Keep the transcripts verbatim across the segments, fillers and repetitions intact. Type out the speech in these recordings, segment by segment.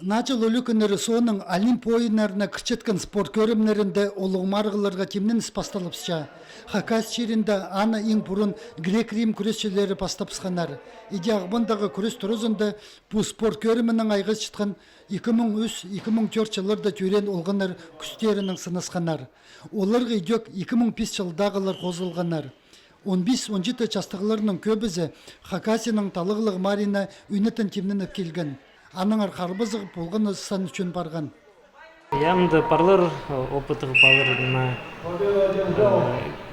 Наа чыл ӱлӱкӱннері соонаң Олимп ойыннарына кірчеткен спорт кӧрімнерінде улуғ марығларға тимненіс пасталыбысча. Хакас чирінде аны иң пурун грек-рим кӱресчілері пастабысханнар. Іди Ағбандағы кӱрес туразында пу спорт кӧрімінең айғасчатхан ікі муң ӱс, ікі муң тӧрт чылларда тӧреен олғаннар кӱстерінең сынасханнар. Оларға идӧк ікі муң пис чылдағылар хозылғаннар. Он пис, он читі частығларның кӧбізі Хакасияның талғлығ марығына ӱнетін тимненіп килген. Аннаңар харбазығ полған сан ӱчӱн парған. Я, мында парлар, опыттығ парлар, ниме,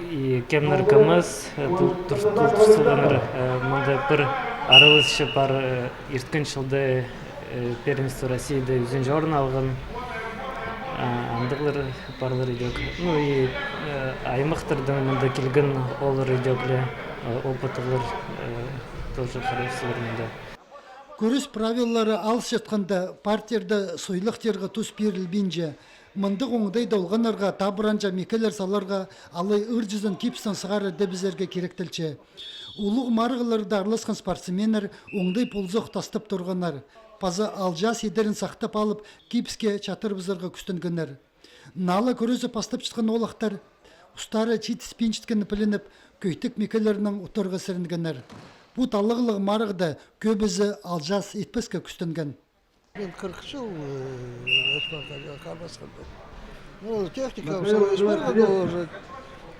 и кемнер кӧмес, тултырсылғаннар, мында пір араласчы пар, ирткен чылда первенство Россияда ӱзінҷі орын алған. Андағлар парлар идӧк. Ну и аймахтардаң мында килген олар идӧк ле, опыттығлар, тоже харбасчалар мында. Кӱрес правилалары алысчатханда партерде сойлахтирға тус пирілбинче. Мындағ оңдайда олғаннарға табыранҷа микелер саларға алай ырҷызын кипстең сығара дебізерге киректелче. Улуғ марығларда араласхан спортсменнер оңдай ползох тастап турғаннар. Паза алҷаас идерін сахтап алып, кипске чатырыбызарға кӱстенгеннер. Наа ла кӱрезі пастапчатхан олахтар устары читіспинчеткені пілініп, кӧйтік микелернең утарға сіренгеннер. Пу талғлығ марығда кӧбізі алҷаас итпеске кӱстенген. Мен кырых чыл, э, ачпан харбасхан. Ну, техника, всё, исправно, но уже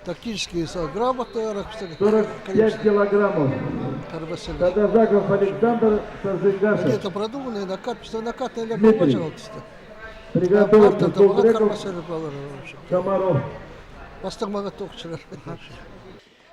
тактически, со, грамотно, сорок пять килограммов. Харбасхан. Тогда Жаков Александр, Саржигашев. Где-то продуманный накат, что накат, наверное, Дмитрий. Приготовиться. Комаров. Бастығ маңа тоғынчалар.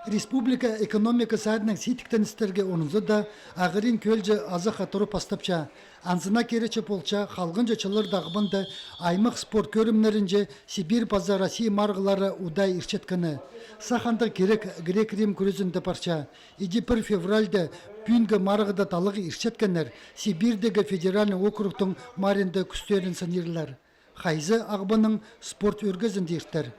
Республика экономика саринаң сидіктеністерге орынза даа, ағырин кӧлҷі азахха турып пастапча. Анзына киречі полча, халғанҷы чылларда Ағбанда аймах спорт кӧрімнерінҷе Сибирь паза Россия марығлары удай иртчеткені. Сах андағ кирек грек-рим кӱрезінде парча. Іди пір февральда пӱӱнгі марығда талығ иртчеткеннер Сибирьдегі федеральный округтың марығында кӱстерін сынаарлар. Хайзы Ағбанның спорт ӧргезінде иртер.